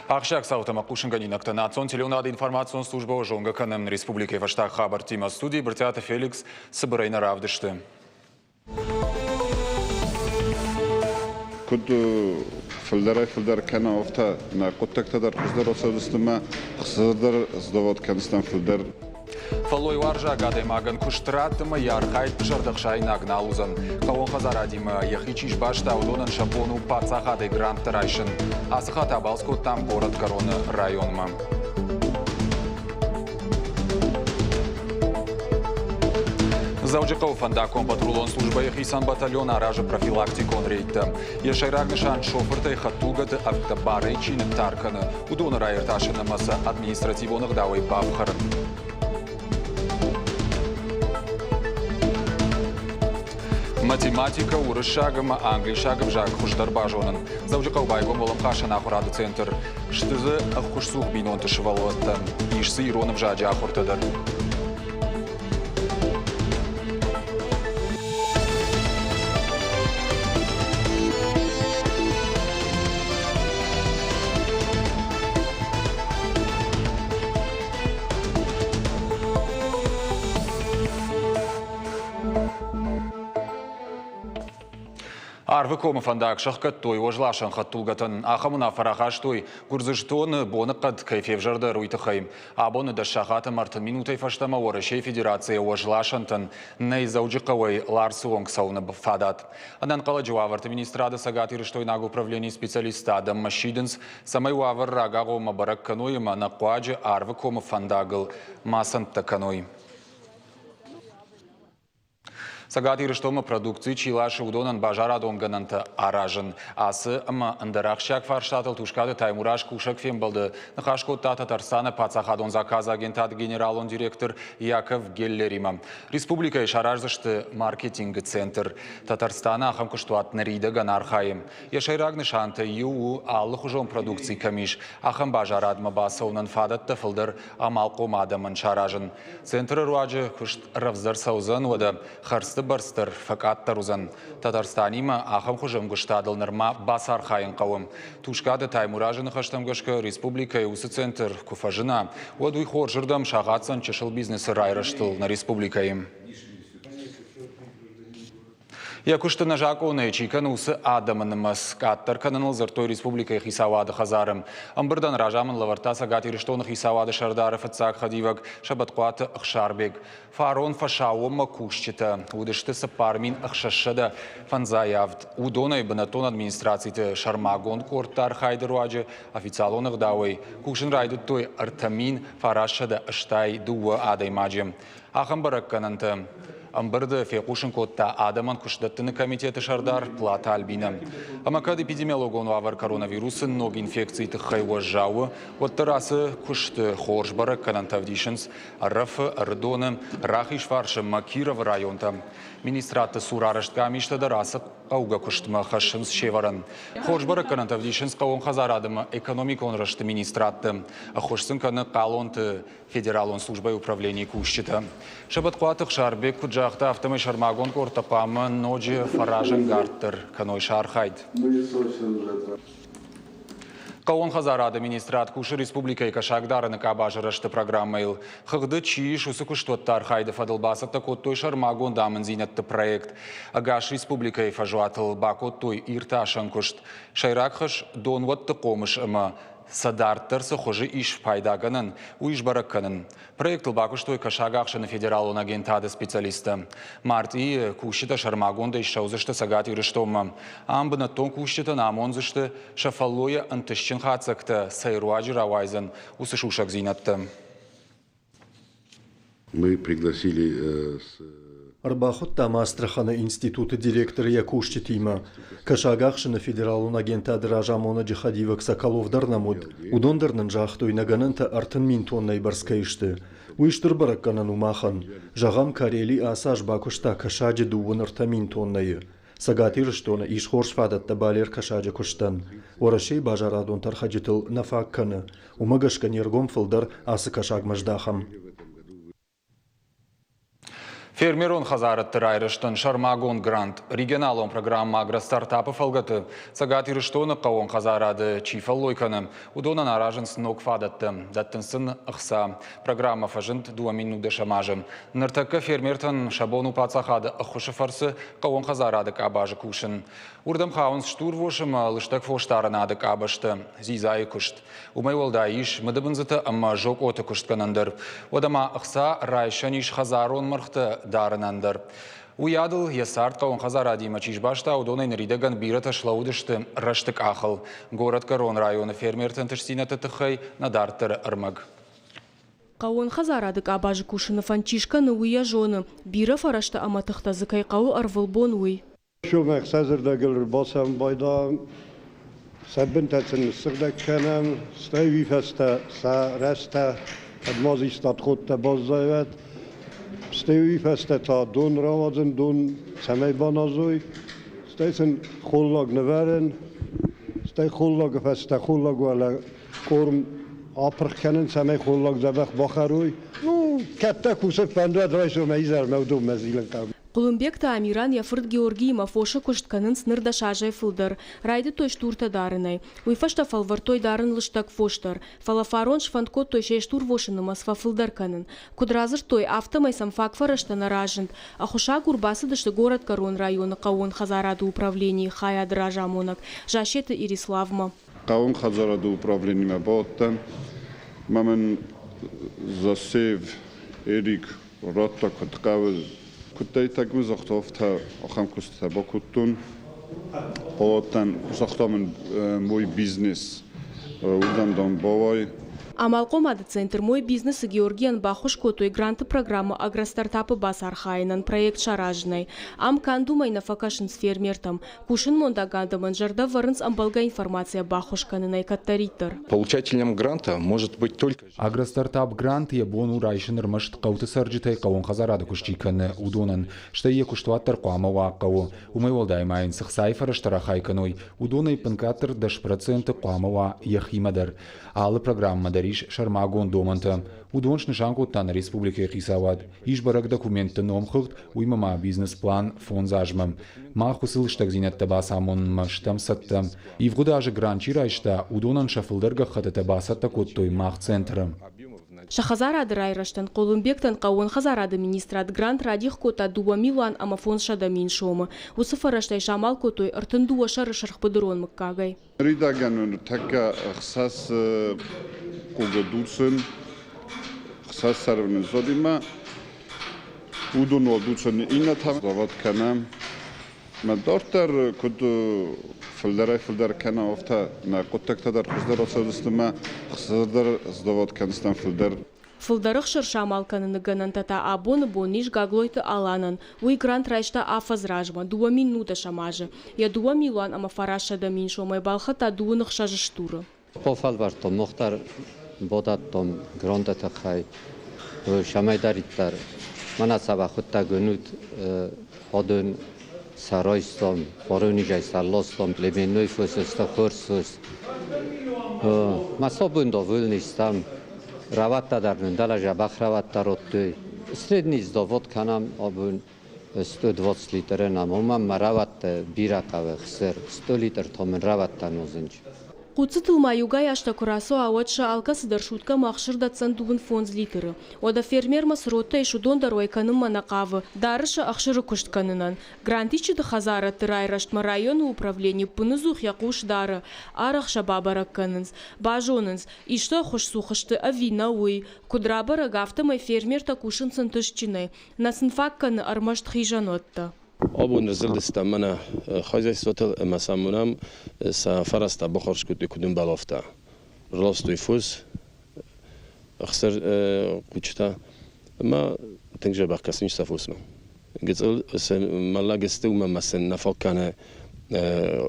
Ахсджиаг цаутӕ ӕмӕ хъусынгӕнинӕгтӕ национ телеуынады информацион службӕ зонгӕ кӕнӕм республикӕйы фӕстаг хабӕрттимӕ. Студийы Брытъиаты Феликс цыбырӕй нӕ равдысты. Куыд фылдӕрӕй-фылдӕр кӕна, афтӕ нӕ хъуыддӕгтӕ дӕр хуыздӕр ацӕудзысты ӕмӕ хуыздӕр сдавод кӕндзыстӕм фылдӕр. Фӕллойуарзаг адӕймагӕн куыст ратт ӕмӕ йӕ архайд зӕрдӕхсаинаг нал уыдзӕн. Хъӕууон хӕдзарадимӕ йӕхи чи сбаста, уыдонӕн сӕ бон у паддзахадӕй гранттӕ райсын. Ацы хатт абалц кодтам Горӕтгӕроны районмӕ. Дзӕуджыхъӕуы фӕндаггон патрулон службӕйы хицӕн батальон аразы профилактикон рейдтӕ. Йӕ сӕйраг нысан шофыртӕй хӕдтулгӕты ӕвгтӕ барӕй чи ныттар кӕны, уыдоны раиртасын ӕмӕ сӕ административон ӕгъдауӕй бафхӕрын. Математикӕ, уырыссаг ӕмӕ англисаг ӕвзаг хуыздӕр базонын. Дзӕуджыхъӕуы байгом уӕлӕмхасӕн ахуырады центр. Сты дзы ӕххуысцух бинонты сывӕллӕттӕ. Ис дзы ирон ӕвзаджы ахуыртӕ дӕр. Арвыкомы фӕндаг сӕхгӕдтой уӕзласӕн хӕдтулгӕтӕн. Ахӕм уынаффӕ рахастой Гуырдзыстоны боныхъӕд кӕй февзӕрдӕр, уый тыххӕй. Абоны дӕс сахаты ӕмӕ 30 минутӕй фӕстӕмӕ Уӕрӕсейы Федерацийӕ уӕзласӕнтӕн нӕй Дзӕуджыхъӕуӕй Ларсы онг цӕуыны фадат. Ӕнӕнхъӕлӕджы уавӕрты министрады цӕгатирыстойнаг управленийы специалисттӕ адӕммӕ сидынц, цӕмӕй уавӕр рагагъоммӕ бӕрӕг кӕной ӕмӕ ӕнӕхъуаджы Арвыкомы фӕндагыл ма цӕндтӕ кӕной. Цӕгат Ирыстонмӕ продукци чи ласы, уыдонӕн базарадон гӕнӕнтӕ аразын. Ацы ӕмӕ ӕндӕр ахсджиаг фарстатыл Тускъаты Таймураз кусӕг фембӕлды ныхас кодта Татарстаны паддзахадон заказы агентады генералон директор Яков Геллеримӕ. Республикӕйы сараздзысты маркетингы центр. Татарстаны ахӕм куыстуат ныридӕгӕн архайы. Йӕ сӕйраг нысантӕй иу у алыхуызон продукци кӕм ис, ахӕм базарадмӕ бацӕуынӕн фадӕттӕ фылдӕр амалхъом адӕмӕн саразын. Центры руаджы куыст рӕвдздӕр цӕудзӕн, уӕдӕ хӕрдзты бӕрц дӕр фӕкъаддӕр уыдзӕн. Татарстанимӕ ахӕм хуызы ӕмгуыстадыл нырма бацархайын хъӕуы. Тускъаты Таймуразы ныхӕстӕм гӕсгӕ, республикӕйы уыцы центр куы фӕзына, уӕд уый хорзырдӕм сахаддзӕн чысыл бизнесы райрӕзтыл нӕ республикӕйы. Йӕ куысты нӕзакъонӕй чи кӕны, уыцы адӕмы нымӕц къаддӕр кӕныныл дзырдтой республикӕйы хицауады хӕдзары. Ӕмбырдӕн разамынд лӕвӕрдта Цӕгат Ирыстоны хицауады сӕрдары фыццаг хӕдивӕг Сӕбӕтхъуаты Ӕхсарбег. Фарон фӕсаууонмӕ кусджытӕ уыдысты 4657. Уыдонӕй бынӕттон администрациты сӕрмагонд къордты архайды руаджы официалон ӕгъдауӕй кусын райдыдтой 3982 адӕймаджы. Ахӕм бӕрӕггӕнӕнтӕ ӕмбырды фехъусын кодта адӕмӕн куыстдӕттыны комитеты сӕрдар Платы Альбинӕ. Ӕмӕ кӕд эпидемиологон уавӕр коронавирусы ног инфекцийы тыххӕй уӕззау у, уӕддӕр ацы куысты хорз бӕрӕггӕнӕнтӕ ӕвдисынц Ӕрӕфы, Ӕрыдоны, Рахизфарсы ӕмӕ Кировы районтӕ. Министрадты цур арӕзт къамистӕ дӕр ацы хъӕугӕ куыстмӕ хӕссынц се вӕрӕн. Хорз бӕрӕггӕнӕнтӕ ӕвдисынц хъӕууон хӕдзарады ӕмӕ экономикон рӕзты министрадты. Ӕххуыс сын кӕны хъалонты федералон службӕйы управленийы кусджытӕ. Сӕбӕтхъуаты Ӕхсарбег куыд загъта, афтӕмӕй сӕрмагонд къордтӕ хъуамӕ ноджы фӕразӕнгарддӕр кӕной сӕ архайд. Хъӕууон хӕдзарады министрад кусы республикӕйы кӕсагдарыны къабазы рӕзты программӕйыл. Хыгъды чи ис, уыцы куыстуӕтты архайды фӕдыл бацӕттӕ кодтой сӕрмагонд амындзинӕдты проект. Ӕгас республикӕйы фӕзуатыл бакодтой иртасӕн куыст. Сӕйраг хӕс – донуӕтты хъомыс ӕмӕ сӕ дарддӕр цы хуызы ис пайдагӕнӕн, уый сбӕрӕг кӕнын. Проектыл бакуыстой Кӕсагахсӕны федералон агентады специалисттӕ. Мартъийы кусджытӕ сӕрмагондӕй ссӕудзысты Цӕгат Ирыстонмӕ. Ам бынӕттон кусджытӕн амондзысты, сӕ фӕллойӕ ӕнтыстджын хатдзӕгтӕ цӕй руаджы рауайдзӕн, уыцы сусӕгдзинӕдтӕ. Мы пригласили с Ӕрбахуыдтам Астраханы институты директор йӕ кусджытимӕ. Кӕсагахсыны федералон агентады разамонӕджы хӕдивӕг Соколов дӕр нӕм уыд. Уыдон дӕр нын загътой, нӕ гӕнӕнтӕ 30 000 тоннӕйы бӕрц кӕй сты. Уый стыр бӕрӕггӕнӕн у махӕн. Зӕгъӕм, Карели ацы аз бакуыста кӕсаджы 33 000 тоннӕйы. Цӕгат Ирыстоны ис хорз фадӕттӕ балер кӕсаджы куыстӕн. Уӕрӕсейы базарадон тӕрхӕджытыл нӕ фаг кӕны. Уымӕ гӕсгӕ не ргом фылдӕр ацы кӕсагмӕ здахӕм. Фермерон хӕдзарадты райрӕзтӕн сӕрмагонд грант регионалон программӕ «Агростартап»-ы фӕлгӕты Цӕгат Ирыстоны хъӕууон хӕдзарады чи фӕллой кӕны, уыдонӕн аразынц ног фадӕттӕ, дӕттынц сын ӕхца. Программӕ фӕзынд 2010 азы. Ныртӕккӕ фермертӕн сӕ бон у паддзахады ӕххуысы фӕрцы хъӕууон хӕдзарады къабазы кусын. Уырдӕм хауынц стурвос ӕмӕ лыстӕг фосдарынады къабӕзтӕ, дзидзайы куыст. Уымӕй уӕлдай ис мыдыбындзытӕ ӕмӕ зокъоты куыстгӕнӕн дӕр. Уӕдӕ ма ӕхца райсӕн ис хӕдзарон мӕргътӕ дарынӕн дӕр. Уыйадыл йӕ цард хъӕуон хӕдзарадимӕ чи сбаста, уыдонӕй ныридӕгӕн бирӕтӕ слӕууыдысты рӕзты къахыл. Горӕтгӕрон районы фермерты ӕнтыстдзинӕдты тыххӕй нӕ дарддӕры ӕрмӕг. Хъӕууон хӕдзарады къабазы кусыны фӕнд чи скӕны, уый йӕ зоны, бирӕ фӕрӕзтӕ ӕмӕ тыхтӕ дзы кӕй хъӕуы ӕрвылбон, уый. Сомӕх сӕ зӕрдӕгыл ӕрбацӕуын байдайӕм, сӕ бынтӕ сын ныссыгъдӕг кӕнӕм, стӕй уый фӕстӕ сӕ рӕзтӕ кӕд ма дзы исты отходтӕ баззайӕд, стӕй уый фӕстӕ та дон рауадзын, дон цӕмӕй баназой, стӕй сын холлаг нывӕрын, стӕй холлагы фӕстӕ холлаг уӕлӕ корм апырх кӕнын, цӕмӕй холлаг дзӕбӕх бахӕрой. Ну, кӕдтӕ кусын фӕндуӕд райсомӕй изӕрмӕ уыдонмӕ зилын хъӕуы. Хъуылымбегты Амиран йӕ фырт Георгиимӕ фосы куыст кӕнынц ныр 10 азӕй фылдӕр. Райдыдтой стуртӕ дарынӕй. Уый фӕстӕ фӕлвӕрдтой дарын лыстӕг фос дӕр. Фӕлӕ фарон сфӕнд кодтой се стурвосы нымӕц фӕфылдӕр кӕнын. Куыд радзырдтой, афтӕмӕй сӕм фаг фӕрӕзтӕ нӕ разынд. Ӕххуысагур бацыдысты Горӕтгӕрон районы хъӕууон хӕдзарады управленийы хайады разамонӕг Зассеты Ириславмӕ. Хъӕууон хӕдзарады управленимӕ бауадтӕн, ӕмӕ мын Засеев Эрик радта, куыд хъӕуы, куыддӕй мын загъта, афтӕ ахӕм куыстытӕ бакодтон. Бауадтӕн, загъта мын мой бизнес, уырдӕм, дам, бауай. Амалхъомады центр «Мой бизнес»-ы Георгийӕн баххуыс кодтой гранты программӕ «Агростартап»-ы бацархайынӕн проект саразынӕй. Ам канд уымӕй нӕ фӕкӕсынц фермертӕм. Кусынмондаг адӕмӕн зӕрдӕ вӕрынц ӕмбӕлгӕ информацийӕ баххуыс кӕнынӕй кӕддӕриддӕр. Получателем гранта может быть только Агростартап грант йӕ бон у райсын ӕрмӕст хъӕуты цӕрджытӕй хъӕууон хӕдзарады куыст чи кӕны, уыдонӕн. Стӕй йӕ куыстуат дӕр хъуамӕ уа хъӕуы. Уымӕй уӕлдай ма йын цы хцайы фӕрӕзтӕ рахай кӕной, уыдонӕй ӕппынкъаддӕр 10% хъуамӕ уа йӕхимӕ дӕр. Алы программӕ дӕр ис сӕрмагонд домӕнтӕ. Уыдон снысан кодта нӕ республикӕйы хицауад. Ис бӕрӕг документты номхыгъд, уыимӕ ма бизнес-план 5 азмӕ. Мах уыцы лыстӕгдзинӕдтӕ бацамонынмӕ стӕм цӕттӕ. Ивгъуыд азы грант чи райста, уыдонӕн сӕ фылдӕр гӕххӕттытӕ бацӕттӕ кодтой мах центры. Сӕ хӕдзарады райрӕзтӕн Хъуылымбегтӕн хъӕууон хӕдзарады министрад грант радих кодта 2 500 000 сомы. Уыцы фӕрӕзтӕй самал кодтой 32 сӕры сырхбыдырон мыггагӕй. Ныридӕгӕн ныртӕккӕ 6 хъугы дуцын, 6 сӕры ныззадимӕ. Уыдон уал дуцын, иннӕтӕ завод кӕнӕм. Мӕ дарддӕр куыд фылдӕрӕй-фылдӕр кӕна, афтӕ нӕ хъуыддӕгтӕ дӕр хуыздӕр ацӕудзысты ӕмӕ хуыздӕр сдавод кӕндзыстӕм фылдӕр. Фылдӕр ӕхсыр самал кӕныны гӕнӕнтӕ та абоны бон ис Гаглойты Аланӕн. Уый грант райста афӕдз размӕ, 2019 азы. Йӕ 2 900 000 сомӕй балхӕдта 26 стуры. Бафӕлвӕрдтон, мах дӕр бадӕттон гранты тыххӕй, цӕмӕйдӕриддӕр мӕнӕ цавӕр хъуыддаг уынут, адон сӕ райстам, Воронежӕй сӕ ластам, племенной фос сты, хорз фос. Мӕ сӕ бон довольный стӕм. Рӕуӕдтӕ дӕр нын дӕлӕ дзӕбӕх рӕуӕдтӕ радтой. Средний сдавод кӕнӕм абон 120 литры нӕм, уымӕн мӕ рӕуӕдтӕ бирӕ хъӕуы ӕхсыр, 100 литр та мын рӕуӕдтӕ нозынч. Хъуццытыл ма иугай азтӕ куы рацӕуа, уӕд сӕ алкӕцы дӕр суткӕмӕ ӕхсыр дӕтдзӕн 25 литры. Уӕдӕ фермермӕ цы родтӕ ис, уыдон дӕр уӕй кӕнынмӕ нӕ хъавы, дары сӕ ӕхсыры куыст кӕнынӕн. Грантисджыты хӕдзарадты райрӕзтмӕ районы управлени ӕппынӕдзух йӕ хъус дары, арӕх сӕ бабӕрӕг кӕнынц, базонынц, исты ӕххуысцух сты ӕви нӕ, уый. Куыд рабӕрӕг, афтӕмӕй фермертӕ кусынц ӕнтыстджынӕй, нӕ сын фаг кӕны ӕрмӕст хизӕнуӕттӕ. Абон ӕрзылдыстӕм мӕнӕ хозяйствотыл ӕмӕ сӕм уынӕм, сӕ фӕрӕзтӕ бахардз кодтой куыд ӕмбӕлы, афтӕ. Рластой фос, ӕхсыр хъуджытӕ ӕмӕ тынг дзӕбӕх кӕсынц сӕ фосмӕ. Гыццыл мӕллӕг сты, уымӕн ӕмӕ сын нӕ фаг кӕны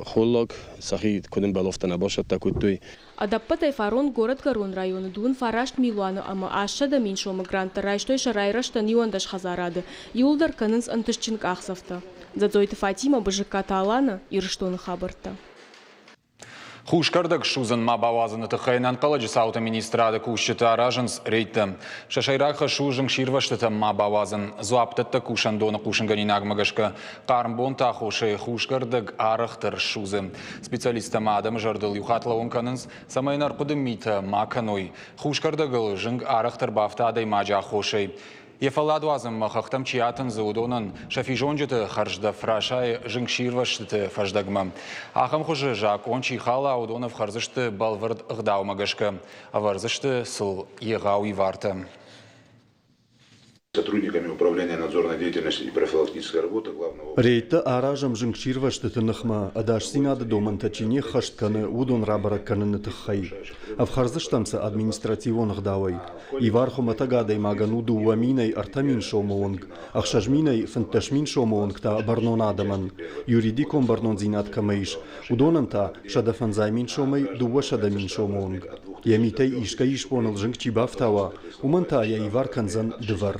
холлаг, сӕхи куыд ӕмбӕлы, афтӕ нӕ бацӕттӕ кодтой. Ӕдӕппӕтӕй фарон Горӕтгӕрон районы 29 800 000 сомы гранттӕ райстой сӕ райрӕзтӕн 11 хӕдзарады. Иууылдӕр кӕнынц ӕнтыстджын къахдзӕфтӕ. Дзӕдзойты Фатимӕ, Бызыккаты Алана, Ирыстоны хабӕрттӕ. Хусгӕрдӕг ссудзын ма бауадзыны тыххӕй ӕнӕнхъӕлӕджы цауты министрады кусджытӕ аразынц рейдтӕ. Сӕ сӕйраг хӕс у зынгсирвӕзтытӕм ма бауадзын. Дзуапдӕттӕг кусӕндоны хъусынгӕнинагмӕ гӕсгӕ, хъарм бонты аххосӕй хусгӕрдӕг арӕхдӕр ссудзы. Специалисттӕ ма адӕмы зӕрдыл иу хатт лӕууын кӕнынц, цӕмӕй ӕнӕрхъуыды митӕ ма кӕной. Хусгӕрдӕгыл зынг арӕхдӕр бафта адӕймаджы аххосӕй. Йӕ фӕллад уадзынмӕ хӕхтӕм чи атындзы, уыдонӕн сӕ физонджыты хӕрздӕф расайы зынгсирвӕзтыты фӕздӕгмӕ. Ахӕм хуызы закъон чи хала, уыдон ӕфхӕрдзысты бӕлвырд ӕгъдаумӕ гӕсгӕ, ӕвӕрдзысты сыл егъау ивартӕ. Сотрудниками управления надзорной деятельности и профилактической работы главного Рейдтӕ аразӕм зынгсирвӕзтыты ныхмӕ, ӕдасдзинады домӕнтӕ чи не ххӕст кӕны, уыдон рабӕрӕг кӕныны тыххӕй. Ӕфхӕрдзыстӕм сӕ административон ӕгъдауӕй. Ивар хуымӕтӕг адӕймагӕн у 2000-ӕй 3000 сомы онг, 6000-ӕй 15 000 сомы онг та бӕрнон адӕмӕн. Юридикон бӕрнондзинад кӕмӕ ис, уыдонӕн та 150 000 сомӕй 200 000 сомы онг. Йӕ митӕй искӕй исбоныл зынг чи бафтауа, уымӕн та йӕ ивар кӕндзӕн дывӕр.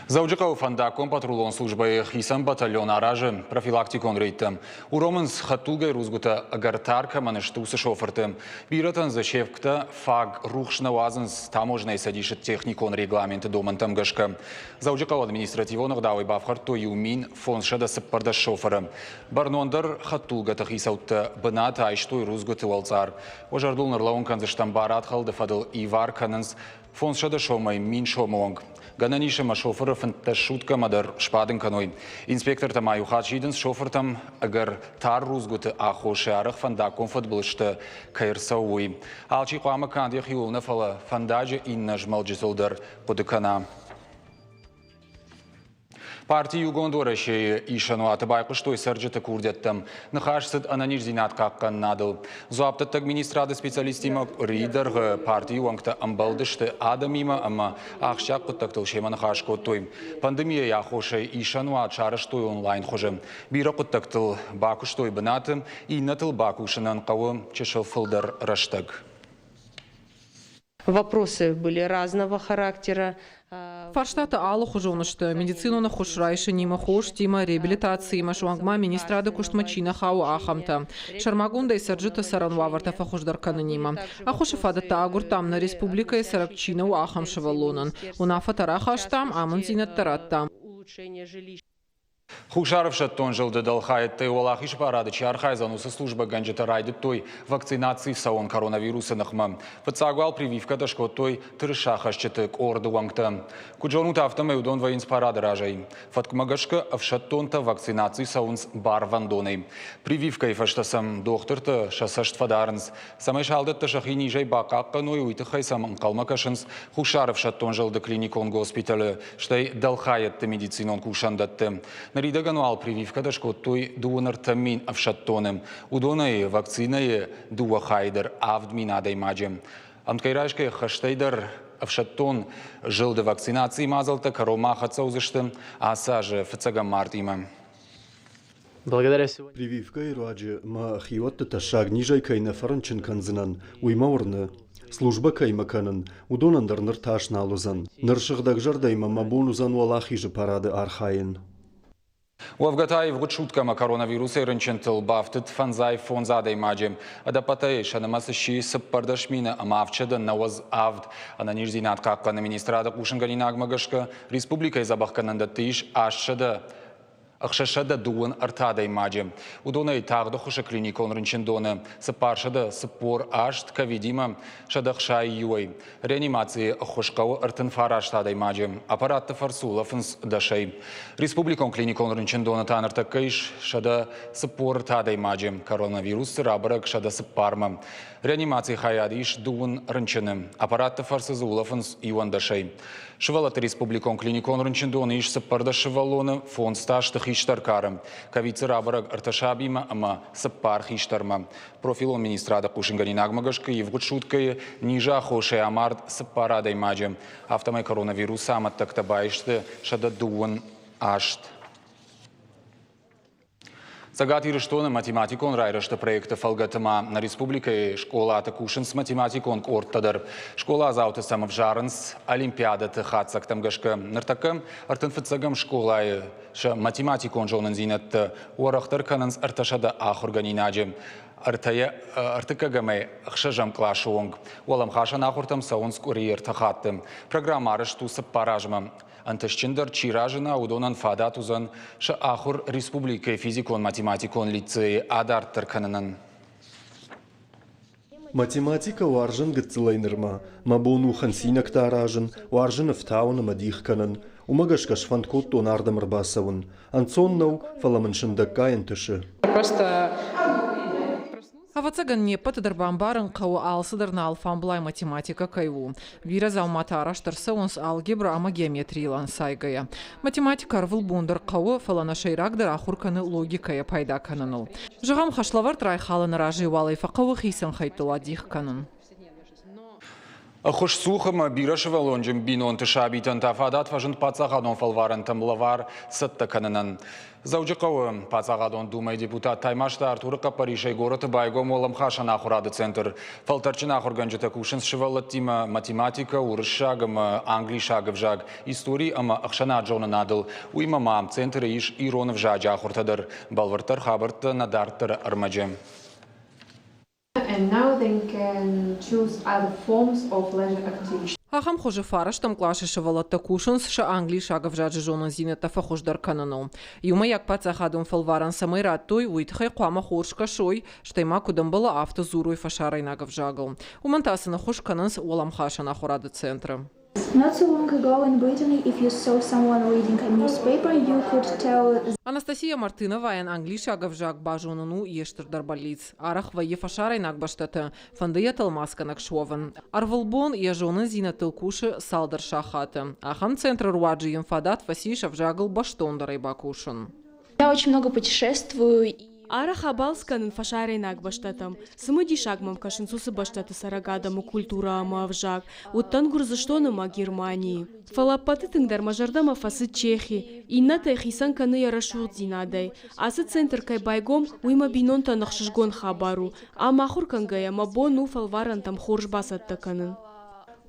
Дзӕуджыхъӕуы фӕндаггон патрулон службӕйы хицӕн батальон аразы профилактикон рейдтӕ. Уромынц хӕдтулгӕйы рудзгуытӕ ӕгӕр тар кӕмӕн сты, уыцы шофырты. Бирӕтӕн дзы се вгтӕ фаг рухс нӕ уадзынц таможнӕйы цӕдисы техникон регламенты домӕнтӕм гӕсгӕ. Дзӕуджыхъӕуы административон ӕгъдауӕй бафхӕрдтой 1514 шофыры. Бӕрнондӕр хӕдтулгӕты хицӕуттӕ бынат айстой рудзгуыты уӕлцъар. Уӕ зӕрдыл ныллӕууын кӕндзыстӕм барадхӕлды фӕдыл ивар кӕнынц 500 сомӕй 1000 сомы онг. Гӕнӕн ис ӕмӕ шофыры 15 суткӕмӕ дӕр сбадын кӕной. Инспектортӕ ма иу хатт сидынц шофыртӕм ӕгӕр тар рудзгуыты аххосӕй арӕх фӕндаггон фыдбылызтӕ кӕй ӕрцӕуы, уый. Алчи хъуамӕ канд йӕхиуыл нӕ, фӕлӕ фӕндаджы иннӕ змӕлджытыл дӕр хъуыды кӕна. Парти Иугонд Уӕрӕсейы исӕнуаты байхъуыстой цӕрджыты курдиӕттӕм. Ныхас цыд ӕнӕниздзинад хъахъхъӕнынадыл. Дзуапдӕттӕг министрады специалисттимӕ къуырийы дӕргъы партийы уӕнгтӕ ӕмбӕлдысты адӕмимӕ ӕмӕ ахсджиаг хъуыддӕгтыл семӕ ныхас кодтой. Пандемийӕйы аххосӕй исӕнуат сарӕзтой онлайн хуызы. Бирӕ хъуыддӕгтыл бакуыстой бынаты, иннӕтыл бакусынӕн хъӕуы чысыл фылдӕр рӕстӕг. Вопросы были разного характера. Фарстатӕ алыхуызон сты. Медицинон ӕххуыс райсынимӕ, хостимӕ, реабилитациимӕ, суанг ма министрады куыстмӕ чи нӕ хауы, ахӕмтӕ. Сӕрмагондӕй цӕрджыты цӕрӕн уавӕртӕ фӕхуыздӕр кӕнынимӕ. Ӕххуысы фадӕттӕ агуырдтам, нӕ республикӕйы цӕрӕг чи нӕу, ахӕм сывӕллонӕн. Уынаффӕтӕ рахастам, амынддзинӕдтӕ радтам. Хуссар ӕфсӕддон зылды дӕлхайӕдтӕй Уӕлахизы парады чи архайдзӕн, уыцы службӕгӕнджытӕ райдыдтой вакцинаци цӕуын коронавирусы ныхмӕ. Фыццаг уал прививкӕтӕ скодтой тырысахӕсджыты къорды уӕнгтӕ. Куыд зонут, афтӕмӕй уыдон вӕййынц парады разӕй. Фӕткмӕ гӕсгӕ ӕфсӕддонтӕ вакцинаци цӕуынц барвӕндонӕй. Прививкӕйы фӕстӕ сӕм дохтыртӕ сӕ цӕст фӕдарынц. Цӕмӕй салдӕттӕ сӕхи низӕй бахъахъхъӕной, уый тыххӕй сӕм ӕнхъӕлмӕ кӕсынц Хуссар ӕфсӕддон зылды клиникон госпиталы, стӕй дӕлхайӕдты медицинон кусӕндӕтты. Ныридӕгӕн уал прививкӕтӕ скодтой 33 000 ӕфсӕддоны. Уыдонӕй вакцинӕйы дыууӕ хайы дӕр 7000 адӕймаджы. Ӕмткӕй райсгӕ хӕстӕй дӕр ӕфсӕддон зылды вакцинацийы мадзӕлттӕ кӕронмӕ ахӕццӕ уыдзысты ацы азы фыццӕгӕм мартъимӕ. Благодаря сегодня. Прививкӕйы руаджы мӕ хиуӕтты тӕссаг низӕй кӕй нӕ фӕрынчын кӕндзынӕн, уый мӕ уырны. Службӕ кӕимӕ кӕнын, уыдонӕн дӕр ныр тас нал уыдзӕн. Ныр сыгъдӕгзӕрдӕимӕ мӕ бон уыдзӕн Уӕлахизы парады архайын. Уӕвгӕ та ивгъуыд суткӕмӕ коронавирусӕй рынчынтыл бафтыд 55 адӕймаджы. Ӕдӕппӕтӕй сӕ нымӕц сси 14 797. Ӕнӕниздзинад хъахъхъӕны министрады хъусынгӕнинагмӕ гӕсгӕ, республикӕйы дзӕбӕхгӕнӕндӕтты ис 633 адӕймаджы. Уыдонӕй тагъд ӕххуысы клиникон рынчындоны 448 ковидимӕ 161-ӕй. Реанимацийы ӕххуыс хъӕуы 39 адӕймаджы. Аппаратты фӕрцы улӕфынц дӕсӕй. Республикон клиникон рынчындоны та ныртӕккӕ ис 140 адӕймаджы. Коронавирусы рабӕрӕг 104-мӕ. Реанимацийы хайады ис дыууын рынчыны. Аппаратты фӕрцы дзы улӕфынц иуӕндӕсӕй. Сывӕллӕтты республикон клиникон рынчындоны ис 14 сывӕллоны, фондз та сты хистӕр кары. Ковидцы рабӕрӕг ӕртӕ сабимӕ ӕмӕ цыппар хистӕрмӕ. Профилон министрады хъусынгӕнинагмӕ гӕсгӕ ивгъуыд суткӕйы низы аххосӕй амард цыппар адӕймаджы. Афтӕмӕй коронавирусы амӕттӕгтӕ баисты 128. Цӕгат Ирыстоны математикон райрӕзты проекты фӕлгӕты ма нӕ республикӕйы скъолаты кусынц математикон къордтӕ дӕр. Скъоладзауты сӕм ӕвзарынц олимпиадӕты хатдзӕгтӕм гӕсгӕ. Ныртӕккӕ 35-ӕм скъолайы сӕ математикон зонындзинӕдтӕ уӕрӕхдӕр кӕнынц 300 ахуыргӕнинаджы. Ӕртӕйӕ ӕртыккӕгӕмӕй ӕхсӕзӕм къласы онг. Уӕлӕмхасӕн ахуыртӕм цӕуынц къуыри ӕртӕ хатты. Программӕ арӕзт у цыппар азмӕ. Ӕнтыстджындӕр чи разына, уыдонӕн фадат уыдзӕн сӕ ахуыр республикӕйы физикон-математикон лицейы адарддӕр кӕнынӕн. Математикӕ уарзын гыццылӕй нырмӕ. Мӕ бон у хынцинӕгтӕ аразын, уарзын ӕфтауын ӕмӕ дих кӕнын. Уымӕ гӕсгӕ сфӕнд кодтон ардӕм ӕрбацӕуын. Ӕнцон нӕу, фӕлӕ мын сындӕггай ӕнтысы. Просто Ӕвӕццӕгӕн, не ппӕты дӕр бамбарын хъӕуы, алцыдӕр нӕ алфамблай математикӕ кӕй у. Бирӕ дзауматӕ арӕзт ӕрцӕуынц алгебра ӕмӕ геометрийыл ӕнцайгӕйӕ. Математикӕ ӕрвылбон дӕр хъӕуы, фӕлӕ нӕ сӕйрагдӕр ахуыр кӕны логикӕйӕ пайда кӕныныл. Зӕгъӕм, хӕслӕвӕрд райхалыны разӕй уал ӕй фӕхъӕуы хицӕн хӕйттыл адих кӕнын. Ӕххуысцух ӕмӕ бирӕсывӕллонджын бинонты сабитӕн та фадат фӕзынд паддзахадон фӕлварӕнтӕм лӕвар цӕттӕ кӕнынӕн. Дзӕуджыхъӕуы Паддзахадон Думӕйы депутат Таймазты Артуры хъӕппӕрисӕй горӕты байгом уӕлӕмхасӕн ахуырады центр. Фӕлтӕрдджын ахуыргӕнджытӕ кусынц сывӕллӕттимӕ математикӕ, уырыссаг ӕмӕ англисаг ӕвзаг, истори ӕмӕ ӕхсӕнадзонынадыл. Уыимӕ ма центры ис ирон ӕвзаджы ахуыртӕ дӕр. Бӕлвырддӕр хабӕрттӕ нӕ дарддӕры ӕрмӕджы. And now they can choose other forms of leisure activity. Ахӕм хуызы фарӕстӕм къласы сывӕллӕттӕ кусынц сӕ англисаг ӕвзаджы зонындзинӕдтӕ фӕхуыздӕр кӕныныл. Иумӕйаг паддзахадон фӕлварӕн цӕмӕй радтой, уый тыххӕй хъуамӕ хорз кӕсой, стӕй ма куыд ӕмбӕлы, афтӕ дзурой фӕсарӕйнаг ӕвзагыл. Уымӕн та сын ӕххуыс кӕнынц уӕлӕмхасӕн ахуырады центры. Not so long ago in Brittany, if you saw someone reading a newspaper, you could tell. Анастасия Мартыновайӕн англисаг ӕвзаг базонын у йе стырдӕр бӕллиц. Арӕх вӕййы фӕсарӕйнаг бӕстӕты, фӕнды йӕ тӕлмацгӕнӕг суӕвын. Ӕрвылбон йӕ зонындзинӕдтыл кусы цалдӕр сахаты. Ахӕм центры руаджы йын фадат фӕцис ӕвзагыл бӕстондӕрӕй бакусын. Я очень много путешествую. Арӕх абалц кӕнын фӕсарӕйнаг бӕстӕтӕм. Цымыдисаг мӕм кӕсынц уыцы бӕстӕты цӕрӕг адӕмы культурӕ ӕмӕ ӕвзаг. Уыдтӕн Гуырдзыстоны ӕмӕ Германийы. Фӕлӕ ӕппӕты тынгдӕр мӕ зӕрдӕмӕ фӕцыд Чехи. Иннӕтӕй хицӕн кӕны йӕ рӕсугъддзинадӕй. Ацы центр кӕй байгом, уый мӕ бинонтӕн ӕхсызгон хабар у. Ам ахуыр кӕнгӕйӕ мӕ бон у фӕлварӕнтӕм хорз бацӕттӕ кӕнын.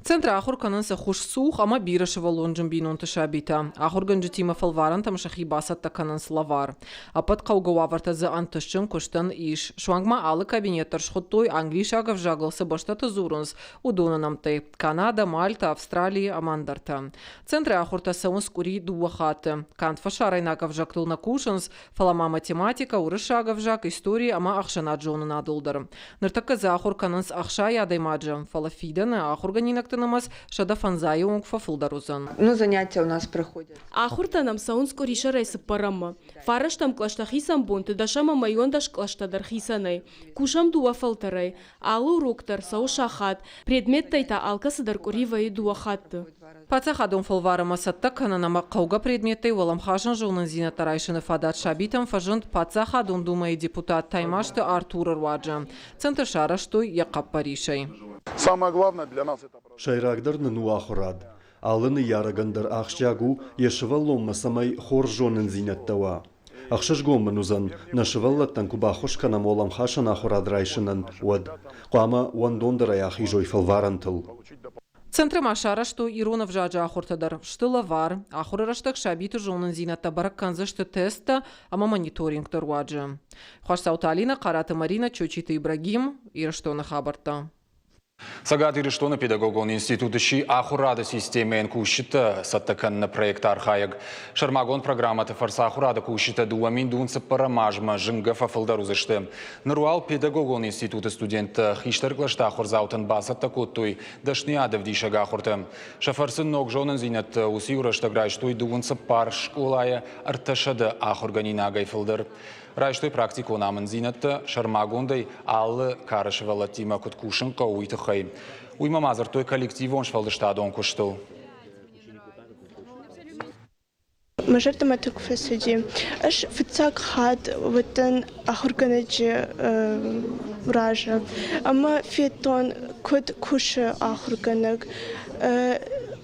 Центры ахуыр кӕнынц ӕххуысцух ӕмӕ бирӕсывӕллонджын бинонты сабитӕ. Ахуыргӕнджытимӕ фӕлварӕнтӕм сӕхи бацӕттӕ кӕнынц лӕвар. Ӕппӕт хъӕугӕ уавӕртӕ дзы ӕнтыстджын куыстӕн ис. Суанг ма алы кабинет дӕр схуыдтой, англисаг ӕвзагыл цы бӕстӕты дзурынц, уыдоны нӕмттӕй – Канадӕ, Мальтӕ, Австрали ӕмӕ ӕндӕртӕ. Центры ахуыртӕ цӕуынц къуыри дыууӕ хатты. Канд фӕсарӕйнаг ӕвзӕгтыл нӕ кусынц, фӕлӕ ма математикӕ, уырыссаг ӕвзаг, истори ӕмӕ ӕхсӕнад-зонынадыл дӕр. Ныртӕккӕ дзы ахуыр кӕнынц 60 адӕймаджы, фӕлӕ фидӕны ахуыргӕнинӕгты нымӕц 105 онг фӕфылдӕр уыдзӕн. Ну, занятия у нас проходят. Ахуыртӕ нӕм цӕуынц къуырисӕрӕй цыппӕрӕммӕ. Фарӕстӕм кълӕстӕ хицӕн бонты, дӕсӕм ӕмӕ иуӕндӕс кълӕстӕ дӕр хицӕнӕй. Кусӕм дыууӕ фӕлтӕрӕй. Алы урок дӕр цӕуы сахат, предметтӕй та алкӕцыдӕр къуыри вӕййы дыууӕ хатты. Паддзахадон фӕлварӕнмӕ цӕттӕ кӕнын ӕмӕ хъӕугӕ предметтӕй уӕлӕмхасӕн зонындзинӕдтӕ райсыны фадат сабитӕн фӕзынд Паддзахадон Думӕйы депутат Таймазты Артуры руаджы. Центр сарӕзтой йӕ хъӕппӕрисӕй. Самое главное для нас это Сӕйрагдӕр нын у ахуырад. Алы ныййарӕгӕн дӕр ахсджиаг у, йӕ сывӕллонмӕ цӕмӕй хорз зонындзинӕдтӕ уа. Ӕхсызгон мын уыдзӕн, нӕ сывӕллӕттӕн куы баххуыс кӕнӕм уӕлӕмхасӕн ахуырад райсынӕн, уӕд. Хъуамӕ уӕндондӕрӕй ахизой фӕлварӕнтыл. Центры ма сарӕзтой ирон ӕвзаджы ахуыртӕ дӕр. Сты лӕвар. Ахуыры рӕстӕг сабиты зонындзинӕдтӕ бӕрӕг кӕндзысты тесттӕ ӕмӕ мониторингты руаджы. Хуасдзауты Алинӕ, Хъараты Маринӕ, Чочиты Ибрагим, Ирыстоны хабӕрттӕ. Цӕгат Ирыстоны педагогон институт сси ахуырады системӕйӕн кусджытӕ цӕттӕ кӕныны проекты архайӕг. Сӕрмагонд программӕты фӕрцы ахуырады кусджытӕ 2004 азмӕ зынгӕ фӕфылдӕр уыдзысты. Ныр уал педагогон институты студенттӕ хистӕр кълӕсты ахуырдзаутӕн бацӕттӕ кодтой дӕсныйад ӕвдисӕг ахуыртӕ. Сӕ фӕрцы ног зонындзинӕдтӕ уыцы иу рӕстӕг райстой дыууын цыппар скъолайы 300 ахуыргӕнинагӕй фылдӕр. Райстой практикон амынддзинӕдтӕ, сӕрмагондӕй алы кары сывӕллӕттимӕ куыд кусын хъӕуы, уый тыххӕй. Уыимӕ ма дзырдтой коллективон сфӕлдыстадон куыстыл. Мӕ зӕрдӕмӕ тынг фӕцыди. Ӕз фыццаг хатт уыдтӕн ахуыргӕнӕджы разы ӕмӕ федтон, куыд кусы ахуыргӕнӕг.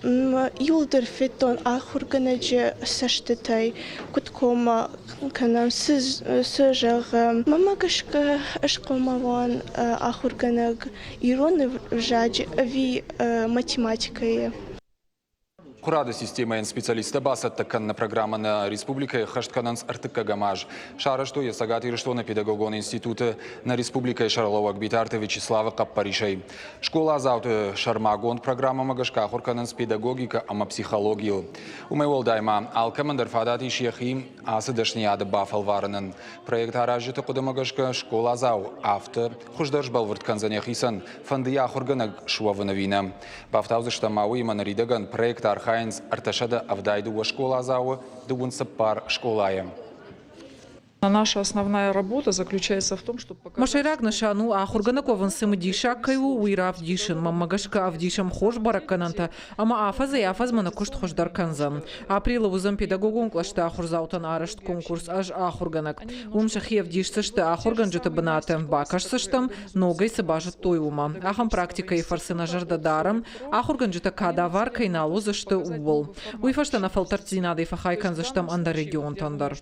Иуылдӕр федтон ахуыргӕнӕджы цӕстытӕй, куыд коммӕ кӕнӕм, цы зӕгъӕм. Мӕнмӕ гӕсгӕ ӕз хъуамӕ уон ахуыргӕнӕг ирон ӕвзаджы ӕви математикӕйы. Ахуырады системӕйӕн специалисттӕ бацӕттӕ кӕныны программӕ нӕ республикӕйы ӕххӕст кӕнынц ӕртыккӕгӕм аз. Сарӕзтой йӕ Цӕгат Ирыстоны педагогон институты нӕ республикӕйы сӕргълӕууӕг Битарты Вячеславы хъӕппӕрисӕй. Скъоладзауты сӕрмагонд программӕмӕ гӕсгӕ ахуыр кӕнынц педагогикӕ ӕмӕ психологийыл. Уымӕй уӕлдай ма алкӕмӕн дӕр фадат ис йӕхи ацы дӕсныйады бафӕлварынӕн. Проект аразджыты хъуыдымӕ гӕсгӕ скъоладзау афтӕ хуыздӕр сбӕлвырд кӕндзӕн йӕхицӕн, фӕнды йӕ ахуыргӕнӕг суӕвын ӕви нӕ. Бафтаудзыстӕм ма уыимӕ ныридӕгӕн проект архайынц 372 скъоладзауы 34 скъолайы. Наша основная работа заключается в том, чтобы Мӕ сӕйраг нысан у, ахуыргӕнӕг уӕвын цымыдисаг кӕй у, уый равдисын. Мӕнмӕ гӕсгӕ ӕвдисӕм хорз бӕрӕггӕнӕнтӕ ӕмӕ афӕдзӕй-афӕдзмӕ нӕ куыст хуыздӕр кӕндзӕн. Апрелы уыдзӕн педагогон кълӕсты ахуырдзаутӕн арӕзт конкурс «Ӕз ахуыргӕнӕг». Уым сӕхи ӕвдисдзысты ахуыргӕнджыты бынаты, бакӕсдзыстӕм, ногӕй цы базыдтой, уымӕ. Ахӕм практикӕйы фӕрцы нӕ зӕрдӕ дарӕм, ахуыргӕнджытӕ кадавар кӕй нал уыдзысты, ууыл. Уый фӕстӕ нӕ фӕлтӕрддзинадӕй фӕхай кӕндзыстӕм ӕндӕр регионтӕн дӕр.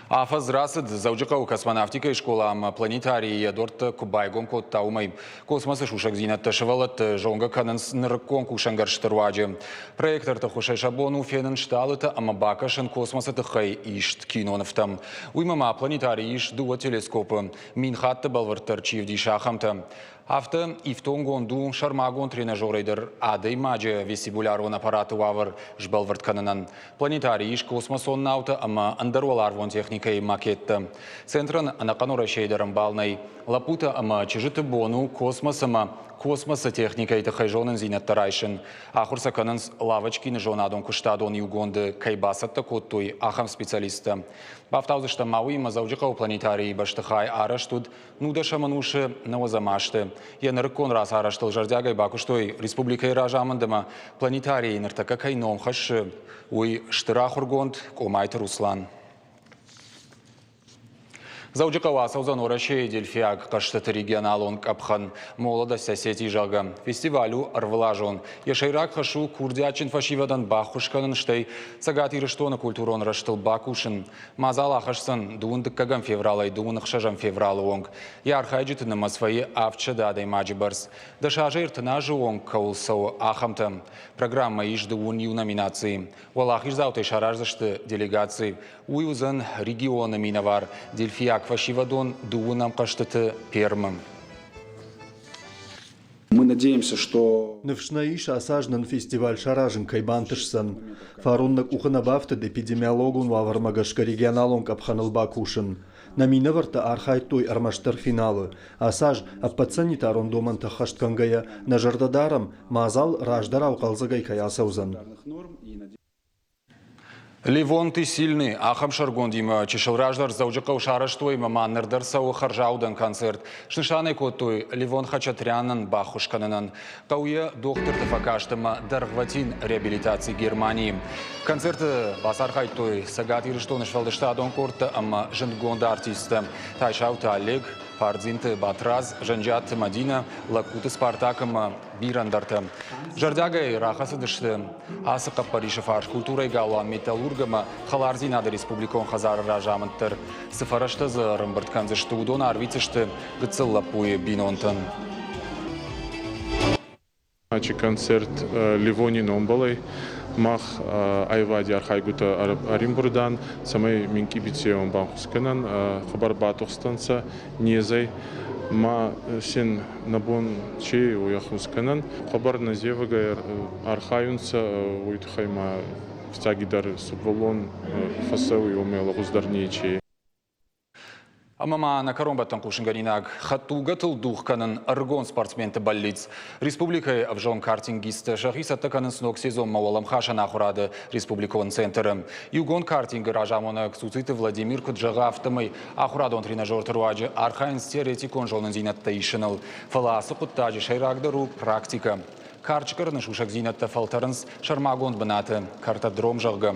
Афӕдз рацыд Дзӕуджыхъӕуы космонавтикӕйы скъола ӕмӕ планетарийы йӕ дуӕрттӕ куы байгом кодта, уымӕй. Космосы сусӕгдзинӕдтӕ сывӕллӕтты зонгӕ кӕнынц нырыккон кусӕнгӕрзты руаджы. Проекторты хуысӕй сӕ бон у фенын стъалытӕ ӕмӕ бакӕсын космосы тыххӕй ист кинонывтӕм. Уыимӕ ма планетарийы ис дыууӕ телескопы, 1000 хатты бӕлвырддӕр чи ӕвдисы, ахӕмтӕ. Афтӕ ифтонгонд у сӕрмагонд тренажерӕй дӕр адӕймаджы вестибулярон аппараты уавӕр сбӕлвырд кӕнынӕн. Планетарийы ис космосон наутӕ ӕмӕ ӕндӕр уӕларвон техникӕйы макеттӕ. Центрӕн ӕнӕхъӕн Уӕрӕсейы дӕр ӕмбал нӕй. Лӕппутӕ ӕмӕ чызджыты бон у космос ӕмӕ космосы техникӕйы тыххӕй зонындзинӕдтӕ райсын. Ахуыр сӕ кӕнынц Лавочкины зонадон куыстадон иугонды кӕй бацӕттӕ кодтой, ахӕм специалисттӕ. Бафтаудзыстӕм ма уыимӕ Дзӕуджыхъӕуы планетарийы бӕстыхай арӕзт уыд 19 ӕнусы нӕуӕдзӕм азты. Йӕ нырыккон рацарӕзтыл зӕрдиагӕй бакуыстой республикӕйы разамынд ӕмӕ планетарийы ныртӕккӕ кӕй ном хӕссы, уый стыр ахуыргонд Къомайты Руслан. Дзӕуджыхъӕуы ацӕудзӕн Уӕрӕсейы дельфиаг хъӕзтыты регионалон къӕпхӕн «Молодость Осетии», зӕгъгӕ. Фестиваль у ӕрвылазон. Йӕ сӕйраг хӕс у курдиатджын фӕсивӕдӕн баххуыс кӕнын, стӕй Цӕгат Ирыстоны культурон рӕзтыл бакусын. Мадзал ахӕсдзӕн дыууын дыккӕгӕм февралӕй дыууын ӕхсӕзӕм февралы онг. Йӕ архайджыты нымӕц вӕййы 700 адӕймаджы бӕрц. 10 азӕй 30 азы онг кӕуыл цӕуы, ахӕмтӕ. Программӕйы ис дыууын иу номинацийы. Уӕлахиздзаутӕй сараздзысты делегаци. Уый уыдзӕн регионы минӕвар дельфиаг фӕсивӕдон дыууынӕм хъӕзтыты Пермы. Мы надеемся, что Ныфс нӕ ис, ацы аз нын фестиваль саразын кӕй бантысдзӕн. Фарон нӕ къухы нӕ бафтыд эпидемиологон уавӕрмӕ гӕсгӕ регионалон къӕпхӕныл бакусын. Нӕ минӕвӕрттӕ архайдтой ӕрмӕстдӕр финалы. Ацы аз ӕппӕт санитарон домӕнтӕ ӕххӕст кӕнгӕйӕ, нӕ зӕрдӕ дарӕм, мадзал раздӕрау хъӕлдзӕгӕй кӕй ацӕудзӕн. Левон ты сильный ахӕм сӕргондимӕ чысыл раздӕр Дзӕуджыхъӕу сарӕзтой ӕмӕ ма ныр дӕр цӕуы хӕрзаудӕн концерт. Снысан ӕй кодтой Левон Хачатрянӕн баххуыс кӕнынӕн. Хъӕуы йӕ дохтырты фӕкаст ӕмӕ дӕргъвӕтин реабилитаци Германийы. Концерты бацархайдтой Цӕгат Ирыстоны сфӕлдыстадон къордтӕ ӕмӕ зындгонд артисттӕ Тайсауты Олег, Фардзинты Батрадз, Зӕнджиаты Мадинӕ, Лӕгкуты Спартак ӕмӕ бирӕ ӕндӕртӕ. Зӕрдиагӕй рахӕцыдысты ацы хъӕппӕрисы фарс культурӕйы галуан «Металлург» ӕмӕ Хӕлардзинады республикон хӕдзары разамынд дӕр. Цы фӕрӕзтӕ дзы ӕрӕмбырд кӕндзысты, уыдон арвитдзысты гыццыл лӕппуйы бинонтӕн. Ачи концерт Ливони номбӕлӕй мах айвади архайгутӕ ӕримбурдан, цӕмӕй минкъий биццеуӕн банхус кӕнӕн, хъӕбӕр батухстӕнцӕ незӕй ма син нӕ бон чи уой ӕнхус кӕнӕн. Хъӕбӕр нӕзевӕгӕй архайунцӕ, уой туххӕй ма фиццагидӕр сувӕллон фӕцӕуй, уомӕй лӕгъуздӕр нечи. Ӕмӕ ма нӕ кӕронбӕттӕн хъусынгӕнинаг хӕдтулгӕтыл дугъ кӕнын ӕрыгон спортсменты бӕллиц. Республикӕйы ӕвзонг картингисттӕ сӕхи цӕттӕ кӕнынц ног сезонмӕ уӕлӕмхасӕн ахуырады республикон центры. Иугонд картингы разамонӕг Цуциты Владимир куыд зӕгъы, афтӕмӕй ахуырадон тренажерты руаджы архайынц теоретикон зонындзинӕдтӕ исыныл. Фӕлӕ ацы хъуыддаджы сӕйрагдӕр у практикӕ. Карчы кӕрыны сусӕгдзинӕдтӕ фӕлтӕрынц сӕрмагонд бынаты, картодром, зӕгъгӕ.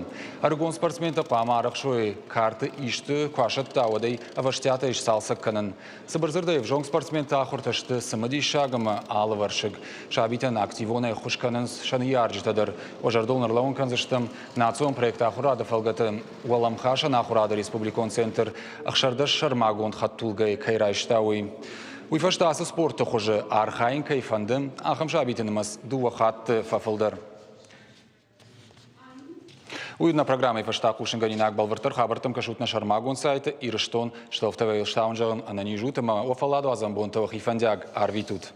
Ӕрыгон спортсментӕ хъуамӕ арӕхсой карты исты куы асӕтта, уӕд ӕй ӕвӕстиатӕй сцалцӕг кӕнын. Цыбырдзырдӕй ӕвзонг спортсментӕ ахуыртӕ сты цымыдисаг ӕмӕ алывӕрсыг. Сабитӕн активонӕй ӕххуыс кӕнынц сӕ ныййарджытӕ дӕр. Уӕ зӕрдыл ӕрлӕууын кӕндзыстӕм, национ проект ахуырады фӕлгӕты уӕлӕмхасӕн ахуырады республикон центр 16 сӕрмагонд хӕдтулгӕйы кӕй райста, уый. Уый фӕстӕ ацы спорты хуызы архайын кӕй фӕнды, ахӕм сабиты нымӕц дыууӕ хатты фӕфылдӕр. Уый нӕ программӕйы фӕстӕ хъусынгӕнинаг бӕлвырддӕр хабӕрттӕм кӕсут нӕ сӕрмагонд сайты Ирыстон Столтовӕйыл стауын зӕгъын ӕнӕниз ут ӕмӕ уӕ фӕлладуадзӕн бонтӕ уӕхи фӕндиаг арвитут.